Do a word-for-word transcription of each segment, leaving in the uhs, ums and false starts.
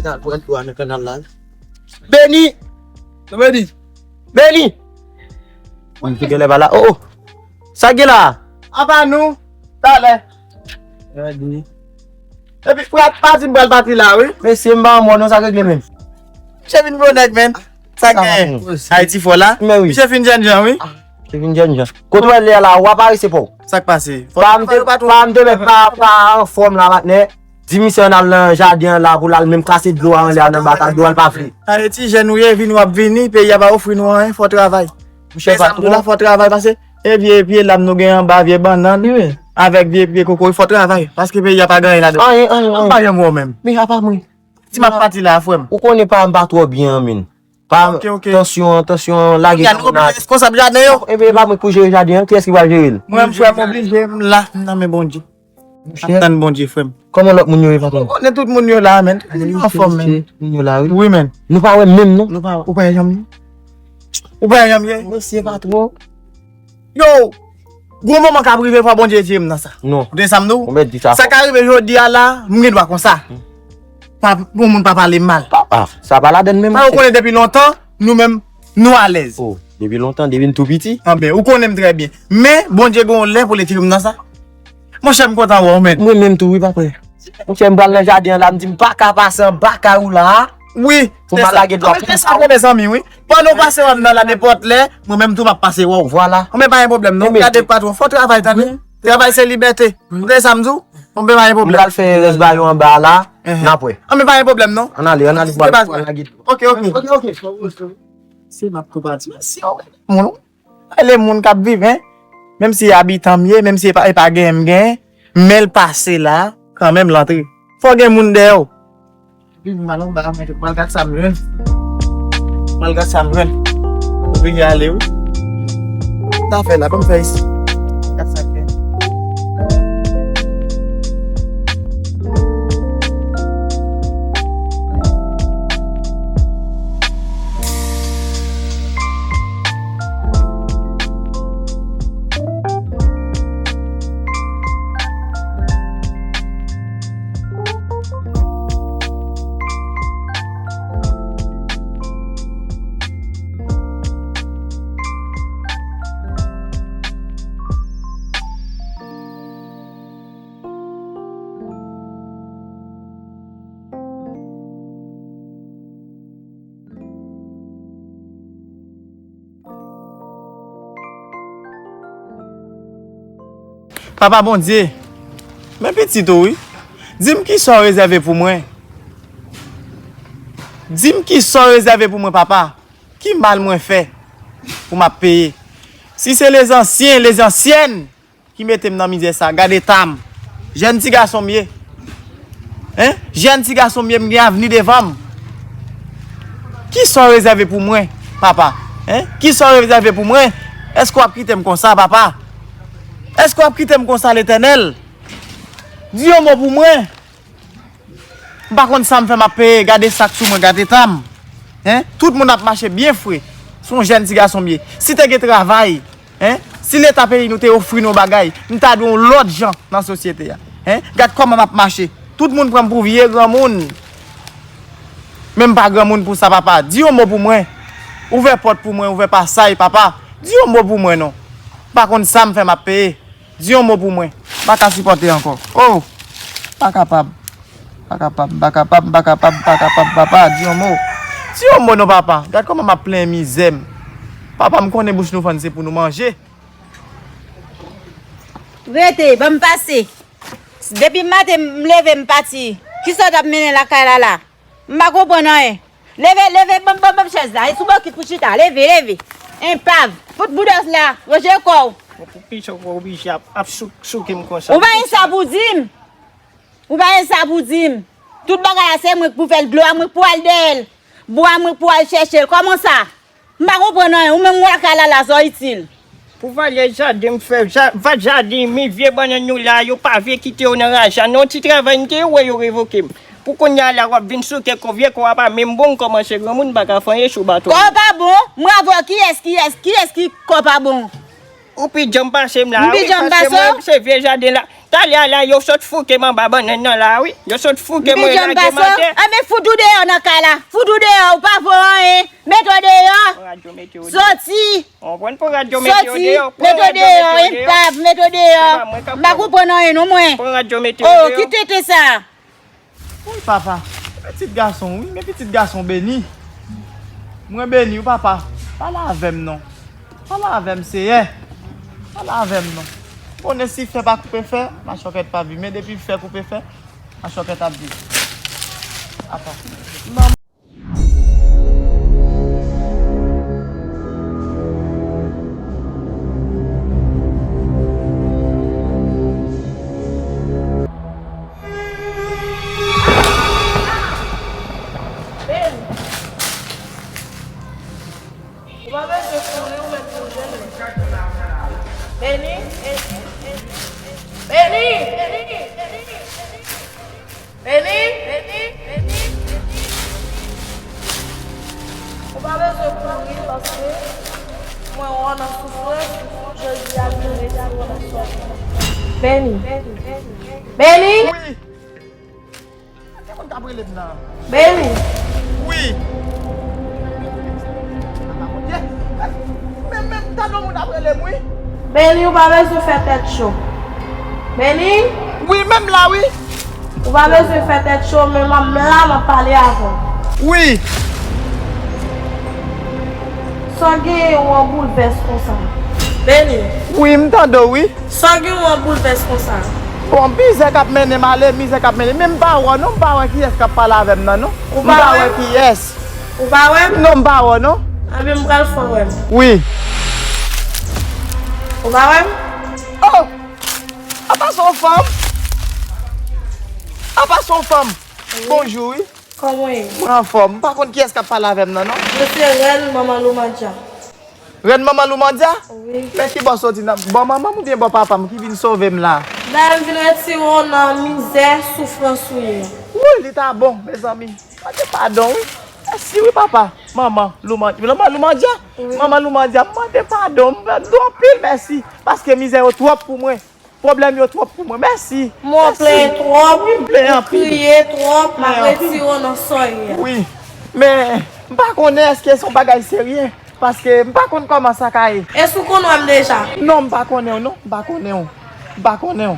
Al pran dlo a nan kanal la. Beni! Beni! Beni! Moun ki genlè pa la. Oh, oh. Sa gen la? Apa nou? Talè. Epi frè, pa di m pral pati la, wi. Mesye, m pa anmò non, sa k regle menm? Misye vin gwo nèg, men. Sa gen? Ayiti fò la? Men wi. Misye fin jènjan, wi. Misye fin jènjan. Kote w wè lè a la, w ap arese pa w. Sa k pase? Pa m te, pa m te mèt pa, pa anfòm la, patnè. Di misye ann al nan jaden an la pou l al menm kase dlo a anlè a nan bak a dlo a, l pa vle. Tande ti jèn ou ye, vini w ap vini, peyi a pa ofri nou anyen, fò travay. Monchè, patwon. Fò travay, pase e vye pye lam nou gen anba, vye bannann, avèk vye pye kokoye, fò travay, paske peyi a pa gen anyen ladan. Anyen, anyen, anyen. M pa janm wè w menm. Men apa mwen? Si m ap pati la, frè m. Ou konnen pa m pa twò byen an, men. Pa, ok, ok. Tansyon an, tansyon an lage nan moun nan. Responsab jaden yo. Ebyen, e pa mwen k pou jere jaden an, kiyès ki pral jere l? Mwen, frè m, oblije, m la, m nan men Bondye. M ap tann Bondye, frè m. Kòman lòt moun yo ye, patwon? Ou konnen tout moun yo la, men. Tout moun yo anfòm, men. Tout moun yo la, wi. Wi, men. Nou pa wè menm, non? Nou pa, ou pa janm ye. Ou pa janm ye. Mesye, patwon. Yo, gwo moman k ap rive, fò Bondye tire m nan sa. Non. Ou tande sa m di w? Ou mèt di sa fò. Sa ka rive jodi a la, m gen dwa konsa. Pa, pou moun pa pale m mal. Pa, ah, sa pa ladann menm. Sa ou konnen depi lontan, nou menm, nou alèz. Oh, depi lontan, depi n tou piti. Anben, ou konnen m trè byen. Men, Bondye gen yon lè pou li tire m nan sa. Monchè, m kontan wè w, men. Mwen menm tou, wi, papa. Monchè, m pral nan jaden an la, m di m pa ka pase anba kay ou la a. Wi, pou m al lage dlo a. Anben, se sa, mezanmi, wi. Pandan w pase wè m nan la, nenpòt lè, mwen menm tou m ap pase wè w. Vwala. Anben, pa gen pwoblèm, non. Gade, patwon, fò travay, tande. Travay se libète. Ou tande sa m di w? Anben, pa gen pwoblèm. M pral fè rès bagay yo anba a la, n ap wè. Anben, pa gen pwoblèm, non. Ann ale, ann ale, ann lage dlo a. Ok, ok. Ok, ok. Se m ap tou pati. Mèsi, moun. Rele moun k ap viv, en. Menm si abitan m ye, menm si e pa, e pa genyen m genyen, men l pase la, kanmenm l antre. Fò gen moun dèyè w. Epi m al anba, men m pral gad sa m jwenn. M pral gad sa m jwenn. M oblije ale, wi. Sa fè la, ban m fè isi. Gad sa k gen. Papa Bondye, men pitit ou wi. Di m kisa w rezève pou mwen. Di m kisa w rezève pou mwen, papa. Ki mal mwen fè pou m ap peye? Si se lezansyen, lezansyen, ki mete m nan mizè sa. Gad eta m. Jèn ti gason m ye. Hein? Jèn ti gason m ye, m gen avni devan m. Kisa w rezève pou mwen, papa? Hein? Kisa w rezève pou mwen? Èske w ap kite m konsa, papa? Èske w ap kite m konsa, Letènèl? Di yon mo pou mwen. M pa konn sa m fè m ap peye, gade sa k sou mwen, gade eta m. Hein? Tout moun ap mache byen fre. Se yon jèn ti gason m ye. Si te gen travay, hein? Si leta peyi nou te ofri nou bagay, m ta dwe yon lòt jan nan sosyete a. Hein? Gad kòman m ap mache. Tout moun pran m pou vye granmoun. Men m pa granmoun pou sa, papa. Di yon mo pou mwen. Ouvè pòt pou mwen, ouvè pasay, papa. Di yon mo pou mwen non. M pa konn sa m fè m ap peye. Di yon mo pou mwen. M pa ka sipòte ankò. Oh! M pa kapab. M pa kapab, m pa kapab, m pa kapab, m pa kapab, papa, di yon mo. Di yon mo non, papa. Gad kòman m ap plenyen mizè m. Papa, m konnen bouch nou fann se pou nou manje. Rete, ban m pase. Depi maten m leve m pati. Kisa w t ap mennen lakay la la? M pa konprann anyen. Leve, leve, ban m, ban m, ban m chèz la. E sou bokit pou chita. Leve, leve. Enpav. Fout boudòs la. Raje kò w. Bon, pou kisa w oblije ap, ap souk, souke m konsa? Ou pa gen sa pou di m. Ou pa gen sa pou di m. Tout bagay la se mwen k pou fè l, dlo a mwen k pou al dèyè l. Bwa a mwen k pou al chèche l. Kòman sa? M pa konprann anyen. Ou menm ou lakay la la, sa w itil? Pou valè jaden m fè, ja-, va jaden, men vye bannann yo la, yo pa vle kite yo nan raje a. Nan yon ti travay m te wè yo revoke m. Pou kounye a la, w ap vin souke kò, vye kò a pa menm bon, m kòmanse granmoun, m pa ka fè anyen sou bato. Kò w pa bon? Mwen avè w, kiyès, kiyès, kiyès ki kò pa bon? Ou pi djanm pase m la, wi, paske mwen, se vye jaden la. Talè a la, yo sot fouke m anba bannann nan la, wi. Yo sot fouke mwen lage m atè. Anben fout ou deyò nan kay la. Fout ou deyò, ou pa vo anyen. Mete w deyò. Pran rad yo, mete yo deyò. Soti. Ou konprann? Pran rad yo, mete yo deyò. Soti. Mete w deyò, enpav, mete w deyò. M pa konprann anyen non mwen. Pran rad yo, mete yo deyò. Oh, ki tenten sa? Woy, papa, pitit gason, wi, men pitit gason beni. Mwen beni, wi, papa. Pale avè m non. Pale avè m, Seyè. Pale avè m non. Konnen si fè pa koupe fè, machòkèt pa viv. Men depi fè koupe fè, machòkèt ap viv. Apa. Ou pa bezwen kouri, ou mèt pou jwenn li. Beni, Beni, Beni, Beni, Beni, ou pa bezwen kouri paske mwen wè w nan soufrans, jodi a m vin retire w nan sòti. Beni, Beni. Wi. Gen moun k ap rele m nan. Beni. Wi. Papa Bondye. Men, men, tande yon moun ap rele m, wi. Beni, ou pa bezwen fè tèt cho. Beni. Wi, men m la, wi. Ou pa bezwen fè tèt cho, men m ap la, m ap pale avè w. Wi. Sa w genyen w an boulvès konsa? Beni. Wi, m tande w, wi. Sa w gen w an boulvès konsa? Bon, mizè k ap mennen m ale, mizè k ap mennen. Men m pa wè w non, m pa wè kiyès k ap pale avè m nan non. Ou pa wè kiyès? Ou pa wè m? Non, m pa wè w non. Anben m pral fè w wè m. Wi. Ou pa wè m? Oh! Apa se yon fanm? Apa se yon fanm? Wi. Bonjou, wi. Kòman w ye? Mwen anfòm. M pa konn kiyès k ap pale avè m nan non. Mwen se rèn manman Loumandja. Rèn manman Loumandya? Wi. Men ki bò soti nan, bò manman m oubyen bò papa m ki vin sove m la? Dayè m vin retire w nan mizè, soufrans ou ye a. Wouy, li ta bon, mezanmi. Mande padon, wi. Mèsi, wi, papa. Manman Loumandya. Manman Loumandya? Wi. Manman Loumandya, m mande padon. M di w anpil mèsi. Paske mizè yo twòp pou mwen. Pwoblèm yo twòp pou mwen. Mèsi. Mwen plenyen twòp, m kriye twòp, m ap retire w nan sa w ye a. Wi. Men, m pa konnen èske se yon bagay serye. Paske m pa konn kòman sa ka ye. Èske w konn wè m deja? Non, m pa konnen w non. M pa konnen w. M pa konnen w.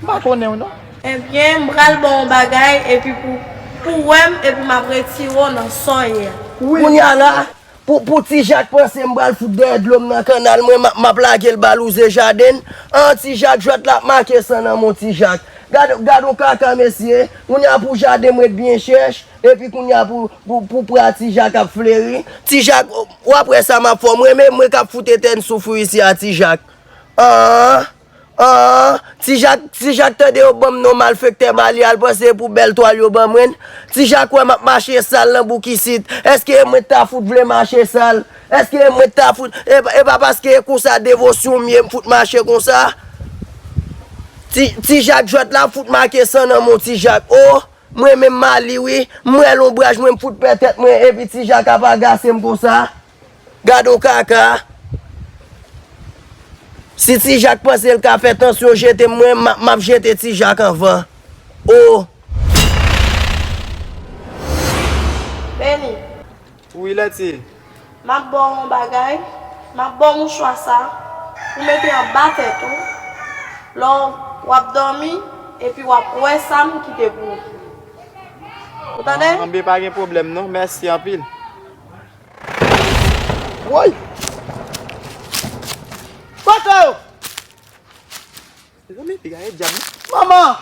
M pa konnen w non. Ebyen, m pral ba w yon bagay, epi pou, pou w wè m, epi m ap retire w nan sa w ye a. Wi. Kounye a la, Pou, pou Ti Jak panse m pral fout dèyè dlo m nan kannal mwen, m ap, m ap lage l ba Louze Jaden. An, Ti Jak jwèt la ap make san nan men w, Ti Jak. Gad, gad on kaka, mesye. Kounye a pou jaden m ret byen chèch, epi kounye a pou, pou, pou pra Ti Jak ap fleri. Ti Jak, w ap wè sa m ap fè w. Mwen menm, mwen k ap fout etèn soufri isi a, Ti Jak. An. An, Ti Jak, Ti Jak tande yo ban m non malfektè Mali a, l panse pou bèl twal yo ban mwen. Ti Jak wè m ap mache sal nan bouk isit. Èske e mwen t ta fout vle mache sal? Èske e mwen t ta fout, e, e pa paske e konsa devosyon m ye m fout mache konsa? Ti, Ti Jak jwèt la fout make san nan men w, Ti Jak. O, mwen menm Mali wi, m wè lonbraj mwen m fout pè tèt mwen epi Ti Jak ap agase m konsa. Gad on kaka. Si Ti Jak panse l ka fè tansyon jete m, mwen, m ap, m ap jete Ti Jak anvan. O! Beni. Wi, Lèti. M ap ba w yon bagay. M ap ba w mouchwa sa. Ou mete anba tèt ou. Lè w ap dòmi, epi w ap wè sa m kite pou ou. Ou tande? Anben, pa gen pwoblèm non. Mèsi anpil. Woy! Kote yo? Mezanmi, piga e dyab wi. Manman!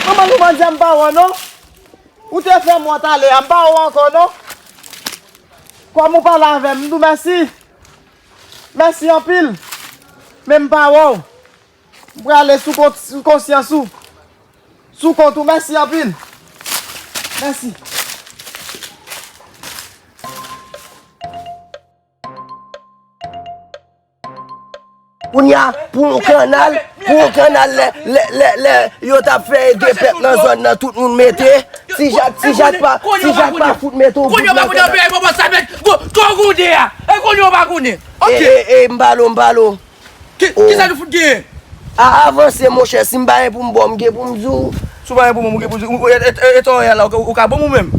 Manman, nou mandya m pa wè w non. Ou te fè m wont ale a, m pa wè w ankò non. Kòm ou pale avè m, m di w mèsi. Mèsi anpil. Men m pa wè w. M prale sou kont, sou konsyans ou. Sou kont ou, mèsi anpil. Mèsi. Kounye a, pou yon kannal, pou yon kannal lè, lè, lè, lè yo t ap fè ede pèp nan zòn nan, tout moun mete. Ti Jak, Ti Jak pa, Ti Jak pa fout mete yon bout nan kannal. Kounye a w pa konnen anpil, e papa sa mèt, gwo, twò goude a. E kounye a w pa konnen. E, e, e, m pale w, m pale w. Ki, kisa nou fout genyen? A, avanse, monchè, si m pa gen pou m ba w, m gen pou m di w. Si w pa gen pou m, ou gen pou di, ou, e, e, e, eta w ye a la, ou, ou ka ban m ou menm?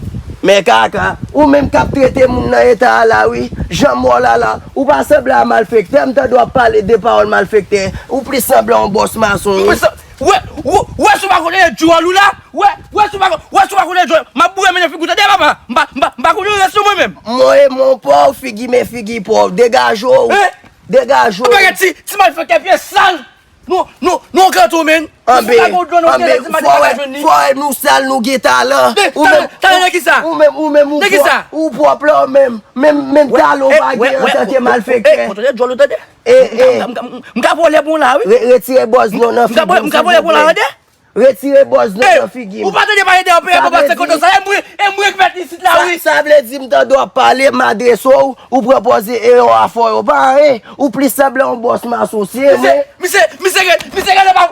Men kaka, ou menm k ap trete moun nan eta a la, wi. Jan m wè w la la, ou pa sanble a malfektè, m tande w ap pale de pawòl malfektè. Ou plis sanble a yon bòs mason, wi. Ou plis san-, wè, wè, wè, si w pa konn djòl ou la, wè, wè, si w pa konn, wè, si w pa konn djòl, m ap boure men nan figi w, tande, papa. M pa, m pa, m pa konn yon rès non mwen menm. Mwen e mon pòv, figi men figi pòv. Degaje w. Hein? Degaje w. Ou pa gen ti, ti malfektè pye sal. Nou, nou, nou kanto, men. Anben, anben, fò wè, fò wè nou sal, nou gen talan. Ou menm, talan nan kisa? Ou menm, ou menm, ou pwòp, ou pwòp la, ou menm. Menm, menm talan ou pa gen antanke malfektè. Kote djòl ou tande? E, e. M ka vòlè bon la, wi. Re-, retire bòz non nan figi m, silvouplè. M ka vòlè bon la, tande? Retire bòz non nan figi m. Ou pa tande pale de anpil, papa, se kote sa, e mwen, e mwen k mèt isit la, wi. Sa, sa vle di m tande w ap pale, m adrese w, ou pran pòz e yo afò yo pa anyen. Ou plis sanble yon bòs masosye, men. Misye, misye, misye, misye, pa,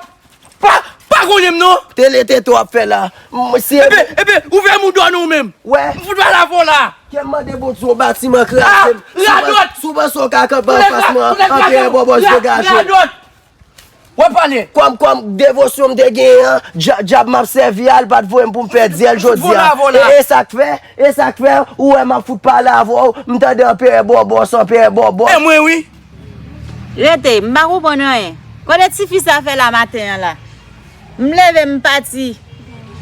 pa, pa konnen m non. Tele tete w ap fè la. M, si epi, epi, ou fè m ou dòmi ou menm. Wè. M fout pale avè w la. Ke m mande Bondye yon batiman kraze m. Si w panse w ka kanpe anfas mwen, anpil bòbòs degaje. Radòt. W ap pale. Kòm, kòm devosyon m te genyen an, dya-, dyab m ap sèvi a, l pa t voye m pou m fè dyèl jodi a. E, e sa k fè, e sa k fè, ou wè m ap fout pale avè w, m tande anperè bòbòs, anperè bòbòs. E mwen wi. Rete, m pa konprann anyen. Kote tifi sa fè la maten an la? M leve, m pati.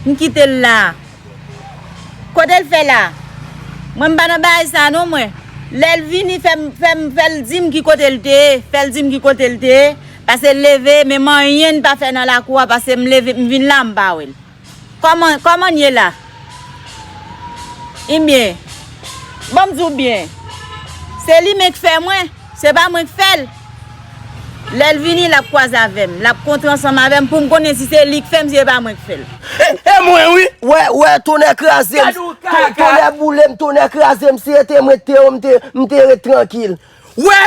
M kite l la. Kote l fè la? Mwen, m pa nan bagay sa non, mwen. Lè l vini, fè m, fè m, fè l di m ki kote l te ye. Fè l di m ki kote l te ye. Pase l leve, men m anyen n pa fè nan lakou a, pase m leve, m vin la, m pa wè l. Kòman, kòman n ye la? Ebyen, ban m di w byen. Se li menm k fè mwen, se pa mwen k fè l. Lè l vini, l ap kwaze avè m, l ap kontre ansanm avè m pou m konnen si se li k fè m, si se pa mwen k fè l. E, e mwen wi. Wè, wè, tonnè kraze m. Gad ou kaka. Ton-, tonnè boule m, tonnè kraze m, si se te mwen k te yo, m te, m te ret trankil. Wè,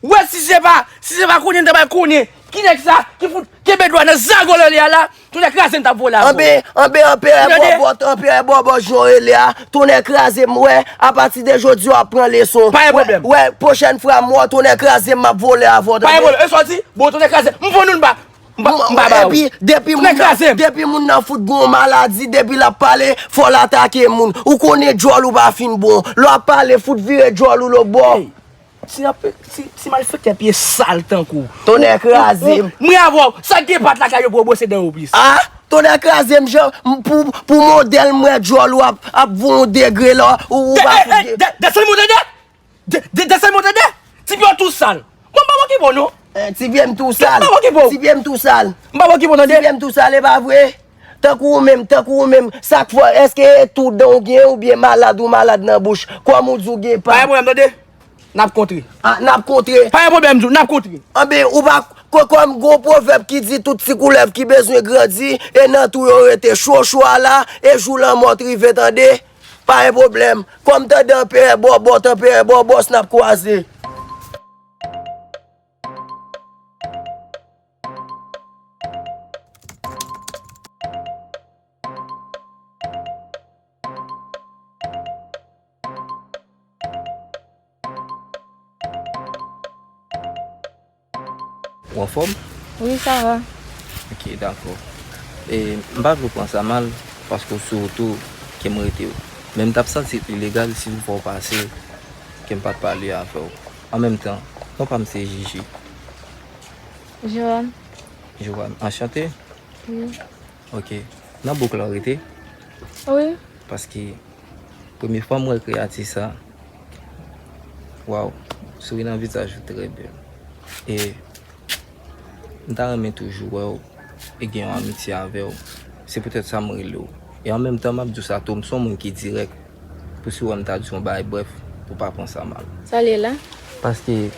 wè, si se pa, si se pa konnen, m ta pral konnen. Ki nèg sa, ki fout, kenbe dwa nan zago lè li a la, tonnè kraze m t ap vole avè w. Anben, anben, anperè bòbòt, anperè bòbòt, jan w rele a, tonnè kraze m, wè, apati de jodi a w ap pran leson. Pa gen pwoblèm. Wè, wè, pwochèn fwa m wè w, tonnè kraze m, m ap vole avè w, tande? Pa gen pwoblèm. E sa w di? Bon, tonnè kraze m, m vann ou m pa, m pa, m pa ba ou. Epi, depi moun nan, depi moun nan fout gon maladi, depi l ap pale, fò l atake moun. Ou konnen djòl ou pa fin bon. Lè w ap pale, fout vire djòl ou lòtbò. Ti, ti, ti malfektè pye sal tankou w. Tonnè kraze m. Mwen avè w, sa k gen pat lakay yo pou yo bwose dan yo plis. A, tonnè kraze m, jan, m, pou, pou modèl m wè djòl ou ap, ap voye yon degre la, ou, ou pa fout gen. Desann mwen tande! De, de, desann mwen tande! Ti pye w tou sal. Mwen m pa manke ba w non. Eh, ti pye m tou sal. M pa manke ba w. Ti pye m tou sal. M pa manke ba w tande. Ti pye m tou sal, e pa vre? Tankou ou menm, tankou ou menm, sa k fè w, èske e tou dan w gen oubyen malad ou malad nan bouch? Kòm ou di w gen pa. Pa gen pwoblèm tande. N ap kontre. A, n ap kontre. Pa gen pwoblèm, di w, n ap kontre. Anben, ou pa, ko-, kòm gon pwovèb ki di tout ti koulèv ki bezwen grandi, e nan twou yo rete, cho cho a la, e jou lanmò t rive, tande? Pa gen pwoblèm. Kòm tande anperè bòbòt, anperè bòbòs, n ap kwaze. Ou anfòm? Wi, sa va. Ok, dakò. E, m pa vle w pran sa mal, paske w sou wout ou ke m rete w. Men m t ap santi l ilegal si m fè w pase, ke m pa t pale avè w. An menm tan, non pa m se Jiji. Joanne. Joanne, anchante. Wi. Ok. Nan bouk la w rete? Wi. Paske premye fwa m wè kreyati sa, waw, souri nan vizaj ou trè bèl. E m ta renmen toujou wè w e gen yon amitye avè w. Se poutèt sa m rele w. E an menm tan m ap di w sa tou, m se yon moun ki dirèk. Pou si w wè m ta di w yon bagay brèf, pou w pa pran sa mal. Sa l ye la? Paske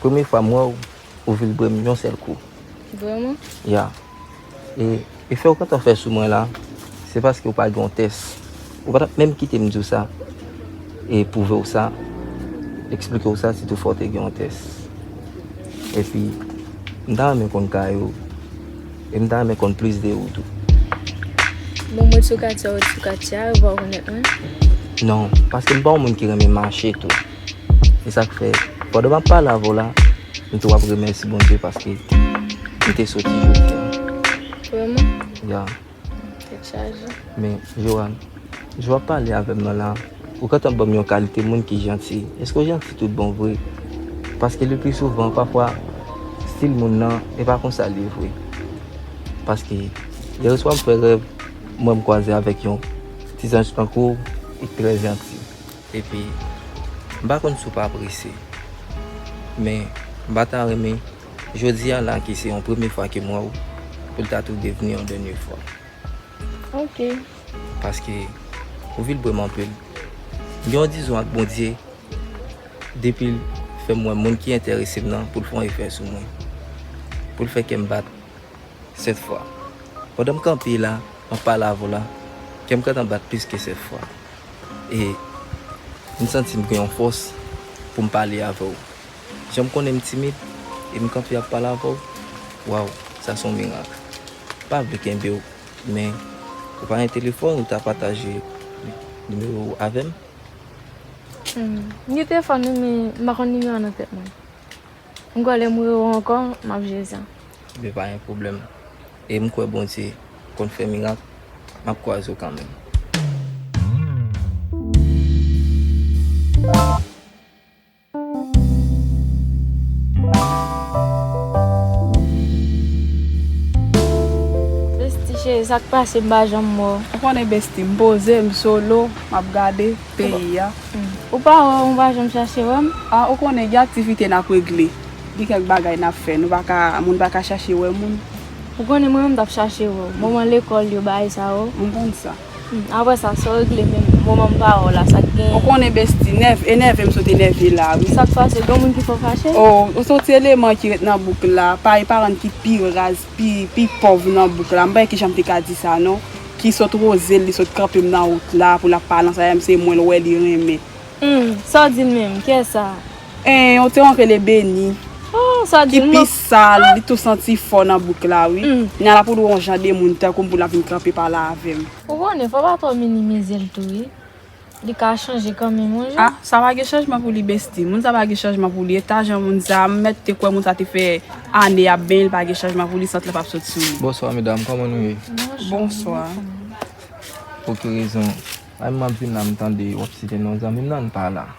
premye fwa m wè w, ou vibre m yon sèl kou. Vrèman? Ya. E efè w gentan fè sou mwen la, se paske w pa gen yon tès. Ou pa t ap menm kite m di w sa, e pwouve w sa, eksplike w sa, sitou fò w te gen yon tès. Epi, m ta renmen konn kay ou, e m ta renmen konn plis de ou tou. Bon, mwen sou katye a, ou sou katye a, ou pa rekonèt mwen? Non, paske m pa yon moun ki renmen mache tou. E sa k fè, pandan m ap pale avè w la, m tou ap remèsye Bondye paske Li te soti jodi a. Vrèman? Ya. Tèt chaje. Men, Joanne, jan w ap pale avè m nan la, ou gentan ban m yon kalite moun ki janti. Èske w janti tout bon vre? Paske le pli souvan, pafwa, stil moun nan, e pa konsa l ye vre. Paske, yè swa m fè rèv, mwen m kwaze avèk yon ti zanj tankou w, e trè janti. Epi, m pa konn si w pa prese, men m pa ta renmen, jodi a la ki se yon premye fwa ke m wè w, pou l ta tou devni yon dènye fwa. Ok. Paske, ou vin bwè m anpil. M gen yon dizon ak Bondye, depi l fè m wè moun ki enterese m nan, pou l fè yon efè sou mwen. Pou l fè kè m bat sèt fwa. Pandan m kanpe la, m ap pale avè w la, kè m gentan bat plis ke sèt fwa. E m santi m gen yon fòs pou m pale avè w. Jan m konnen m timid, e m kanpe ap pale avè w, waw, sa se yon mirak. M pa vle kenbe w, men ou pa gen telefòn, ou ta pataje nimewo w avè m? Hmm. M gen telefòn wi, men m pa konn nimewo a nan tèt mwen. M kwè lè m wè w ankò, m ap jere sa. Men pa gen pwoblèm. E m kwè Bondye konn fè mirak, m ap kwaze w kanmenm. Besti cheri, sa k pase m pa janm wè w? Ou konnen besti, m poze, m solo, m ap gade peyi a. Hmm. Ou pa wè w, ou pa janm chache wè m? A, ou konnen gen aktivite n ap regle. Gen kèk bagay n ap fè. Nou pa ka, moun pa ka chache wè moun. Ou konnen mwen menm m t ap chache wè w. Moman lekòl yo bagay sa yo. M konn sa. Hmm, apre sa, sa w regle menm? Moman m pa wè w la, sa k genyen? Ou konnen besti, nèv, e nève m sot enève la, wi. Sa k pase? Gen moun ki fè w fache? O, ou se yon ti eleman ki ret nan bouk la. Pa, e paran ki pi raz, pi, pi pòv nan bouk la. M pa wè kijan m te ka di sa, non. Ki sot woze l, li sot kanpe m nan wout la, pou l ap pale ansanm avè m, se mwen l wè li renmen. Hmm, sa w di l menm? Kiyès sa? En, yon ti moun rele Beni. Oh, sa w di Ki l? Pi sal, li tou santi fò nan bouk la, wi. Mm. Kounye a la pou l wè yon jan de moun tankou m pou l ap vin kanpe pale avè m. Ou konnen, fò pa twò minimize l tou, wi. Li ka chanje kanmenm, yon jou. A, sa pa gen chanjman pou li, besti. Moun sa pa gen chanjman pou li. Eta jan moun sa, m mèt te kwè moun sa te fè ane ap benyen, li pa gen chanjman pou li, sant lan p ap sot sou li. Bonswa medam, kòman nou ye? Bonswa. Pou ki rezon? Ay, m ap vin la, m tande w ap site non zanmi m nan, n pa la.